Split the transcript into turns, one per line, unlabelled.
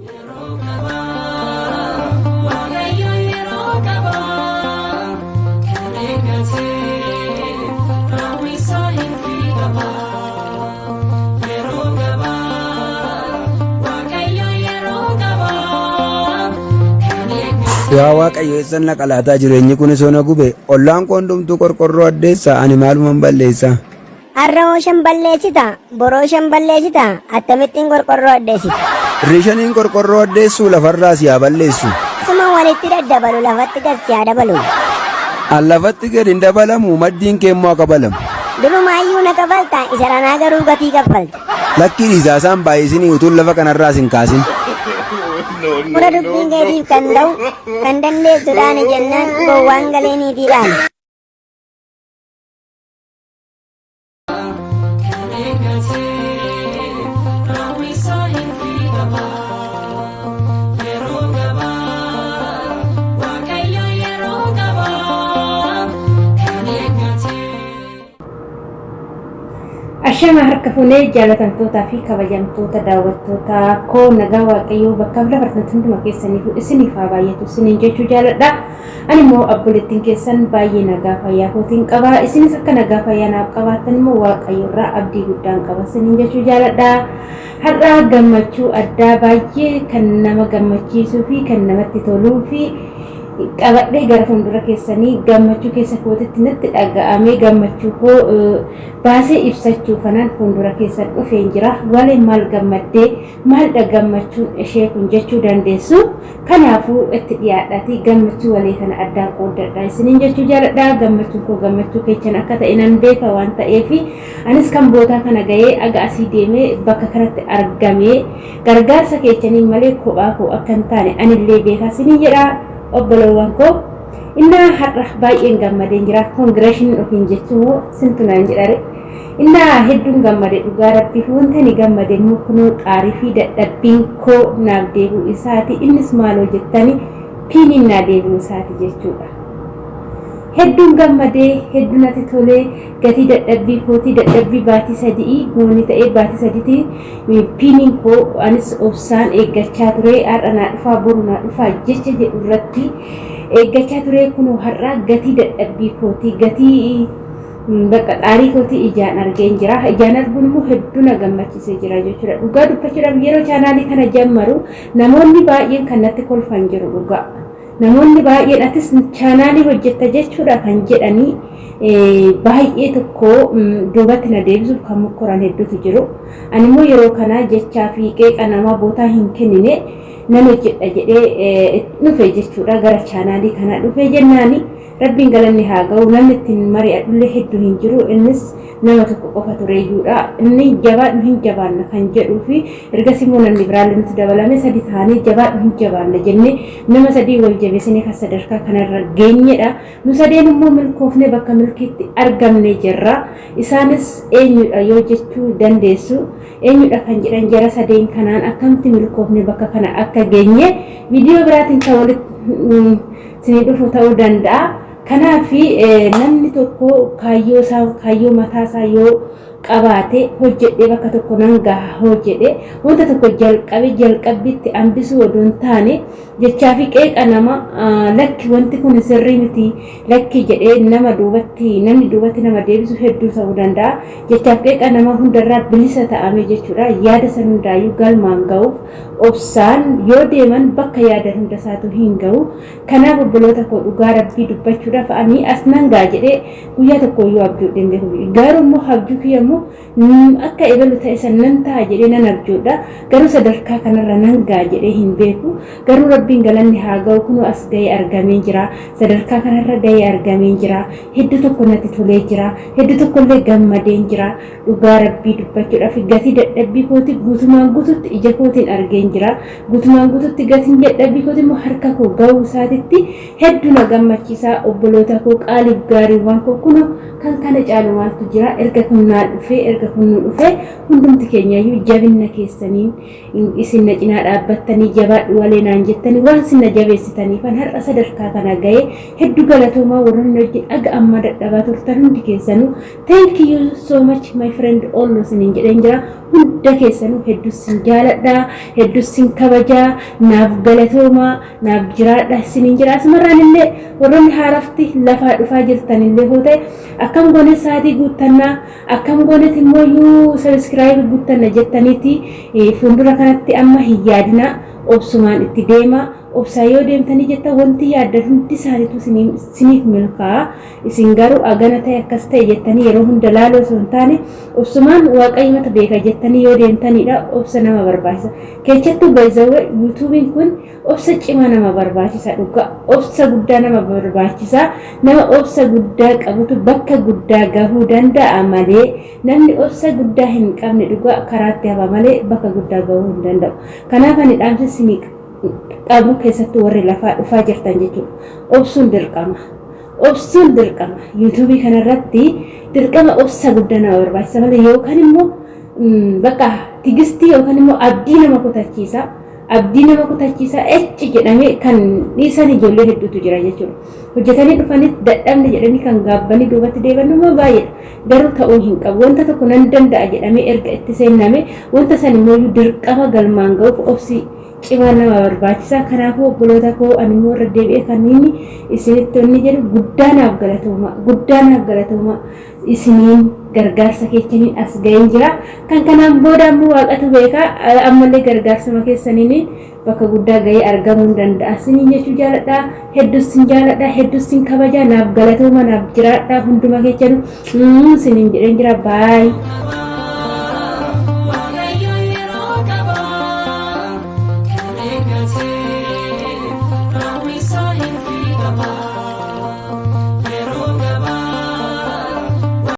Yeroo qaba, Waaqayyo yeroo qaba, kan eeggate raawwisaa hin qaba. Yeroo qaba, Waaqayyo yeroo qaba, kan eeggate.
Yaa Waaqayyo eessan na qalaataa jireenyi kun osoo na gube ollaan koo hundumtuu qorqorroo addeessa ani maaluman balleessa.
Har'a hoo shan balleessita, boroo shan balleessita, akkamittiin qorqorroo addeessita?
Birrii shaniin qorqorroo addeessu lafarraa si haa balleessu.
Suma walitti daddabalu lafatti gad si haa dabalu.
An lafatti gad hin dabalamu maddiin kee immoo haa kabalamu.
Durumaayyuu na kafalta, isa ranaa garuu gatii kaffalta.
Lakkii dhiisaa isaan baay'isinii utuun lafa kanarraa sin kaasin.
Buna dubbiin keetiif kan ta'u, kan dandeessu dhaani jennaan gowwaan galee niitii dhaane.
Kan eeggate raawwisaa hin qaba. Yeroo qaba, Waaqayyo yeroo qaba, kan eeggate.
Ashama harka fuunee jaalatamtootaa fi kabajamtoota daawwattoota koo nagaa waaqayyoo bakka lafa jirtan hunduma keessaniif isiniif haa baay'atu isiniin jechuu jaaladha. Ani immoo obboleettiin keessan baay'ee nagaa fayyaa kootiin qaba. Isinis akka nagaa fayyaa naaf qabaattan immoo waaqayyo irraa abdii guddaan qaba isiniin jechuu jaaladha. Har'a gammachuu addaa baay'ee kan nama gammachiisuu fi kan namatti toluu fi qabadhee gara fuuldura keessanii gammachuu keessa kootitti natti dhaga'amee gammachuu koo baasee ibsachuu kanaan fuuldura keessan dhufeen jira. Walee maal gammaddee maaldha gammachuun ishee kun jechuu dandeessu. Kanaafuu itti dhiyaadhaatii gammachuu walii kana addaan qooddadha isiniin jechuu jaaladha. Gammachuun koo gammachuu keechan akka ta'e nan beeka waan ta'eef anis kan bootaa kana ga'ee aga asii deemee bakka kanatti argamee gargaarsa keechaniin malee kophaa koo akka hin taane anillee beeka isiniin jedha obbolowwan koo. Innaa har'a baay'een gammadeen jira. Koongireeshiniin ofiin jechuu moo sintu naan jedhare. Innaa hedduun gammade dhugaa rabbiif wanta ani gammade immoo kunoo xaarii fi dadhabbiin koo naaf deebi'uu isaati innis maaloo jettani piiniin naa deebi'uu isaati jechuudha. Hedduun gammadee hedduu natti tolee gatii dadhabbii kootii dadhabbii baatii sadi'ii gooni ta'ee baatii sadiitii piiniin koo anis obsaan eeggachaa ture har'a naa dhufaa boru naa dhufaa jecha jedhu irratti eeggachaa ture kunoo har'a gatii dadhabbii kootii gatii Bakka xaarii kootii ijaan argeen jira. Ijaan arguun immoo hedduu na gammachiisee jira jechuudha. Dhugaa dubbachuudhaaf yeroo chaanaalii kana jammaru namoonni baay'een kan natti kolfan jiru dhugaa. Namoonni baay'een atis chaanaalii hojjetta jechuudha kan jedhanii baay'ee tokko duubatti na deebisuuf kan mokkoran hedduutu jiru. Ani immoo yeroo kana jechaa fi qeeqa namaa bootaa hin kennine nan hojjedha jedhee dhufe jechuudha gara chaanaalii kana dhufe jennaani. Rabbiin galanni haa ga'u namni ittiin mari'adhullee hedduu hin jiru innis nama tokko qofa tureeyyuudha inni jabaadhu hin jabaanna kan jedhuu fi ergasii immoo namni biraallee nutti dabalame sadi taanee jabaadhu hin jabaanna jennee nama sadii wal jabeessinee kan sadarkaa kanarra geenyedha nu sadeen immoo milkoofnee bakka milkiitti argamne jirra isaanis eenyudha yoo jechuu dandeessu eenyudha kan jedhan jara sadeen kanaan akkamitti milkoofne bakka kana akka geenye viidiyoo biraatiin kan walitti isinii dhufu ta'uu danda'a. Kanaaf namni tokko kaayyoo isaa kaayyoo mataa isaa yoo qabaate hojjedhee bakka tokko nan gaha hoo jedhe wanta tokko jalqabe jalqabbiitti hambisuu odoo hin taane jechaa fi qeeqa nama lakki wanti kun sirrii miti lakki jedhee nama duubatti namni duubatti nama deebisu hedduu ta'uu danda'a. Jechaaf qeeqa nama hundarraa bilisa ta'ame jechuudha. Yaada san hundaayyuu galmaan ga'uuf obsaan yoo deeman bakka yaadan hunda isaatu hin ga'u. Kanaaf obboloota koo dhugaa rabbii dubbachuudhaaf ani as nan ga'a jedhee guyyaa tokko iyyuu abjuudhee hin beeku. Garuu immoo abjuu kiyya immoo akka ebalu ta'e san nan ta'a jedhee nan abjuudha. Garuu sadarkaa kanarra nan ga'a jedhee hin beeku. Garuu rabbiin galanni haa ga'u kunoo as ga'ee argamee jira. Sadarkaa kanarra ga'ee argamee jira. Hedduu tokko natti tolee jira. Hedduu tokkollee gammadeen jira. Dhugaa rabbii dubbachuudhaaf gatii dadhabbii kootii guutumaan guututti ija kootiin argeen jira. Guutumaan guututti gatiin dadhabbii kootii immoo harka koo ga'uu isaatitti hedduu na gammachiisa. Obboloota koo qaaliif gaariiwwan koo kunoo kan kana caalu maaltu jira? Erga kun naa dhufee erga kun nu dhufee hundumti keenyayyuu jabinna keessaniin isin na cinaa dhaabbattanii jabaadhu walee naan jettanii waan isin na jabeessitaniifan har'a sadarkaa kana ga'ee. Hedduu galatoomaa. Warroonni wajjin aga ammaa dadhabaa turtan hundi keessanuu, thank you so much, my friend all, isiniin jedheen jira. Hunda keessanuu hedduu isin jaaladha, hedduu isin kabajaa. Naaf galatoomaa, naaf jiraadha isiniin jira. Asumarraan illee warroonni haarafti lafaa dhufaa jirtan illee hoo ta'e, akkam goone sa'aatii guuttannaa, akkam goonet immoo yuu subscribe guuttanna jettaniiti fuuldura kanatti amma hin yaadina. Obsumaan itti deema. Obsaa yoo deemtanii jetta, wanti yaaddan hundi isaaniitu isiniif milkaa'a. Isin garuu agana ta'e, akkas ta'e jettanii yeroo hunda laaloo osoo hin taane, obsumaan Waaqayyumatu beeka jettanii yoo deemtanidha. Obsa nama barbaachisa. Keessattuu baay'izawwe YouTubeiin kun obsa cimaa nama barbaachisa. Dhugaa, obsa guddaa nama barbaachisa. Nama obsa guddaa qabutu bakka guddaa gahuu danda'a malee, namni obsa guddaa hin qabne dhugaa karaatti hafa malee bakka guddaa gahuu hin danda'u. Kanaaf ani dhaamsa isinii qabu, keessattuu warri lafaa dhufaa jirtan jechuudha, obsuun dirqama. Obsuun dirqama. YouTubeii kanarratti dirqama obsa guddaa nama barbaachisa malee, yookaan immoo bakka tigistii yookaan immoo abdii nama kutachiisa. Abdii nama kutachiisa. Ecci jedhamee kan dhiisan ijoollee hedduutu jira jechuudha. Hojjetanii dhufanii dadhabne jedhanii kan gaabbanii duubatti deeban immoo baay'eedha. Garuu ta'uu hin qabu. Wanta tokko nan danda'a jedhamee erga itti seenname, wanta san immoo dirqama galmaan ga'uuf obsi cimaa nama barbaachisa. Kanaafuu obboloota koo, ani immoo irra deebi'ee kan inni isinitti inni jedhu, guddaa naaf galatooma. Guddaa naaf galatooma. Isiniin gargaarsa keessaniin as ga'een jira. Kan kanaan booda ammoo Waaqatu beeka. Ammallee gargaarsuma keessaniin bakka guddaa ga'ee argamuu hin danda'a. Isiniin jechuu jaaladha. Hedduus sin jaaladha. Hedduus sin kabaja. Naaf galatooma, naaf jiraadha. Hunduma keessanuu isiniin jedheen jira. Baay'ee.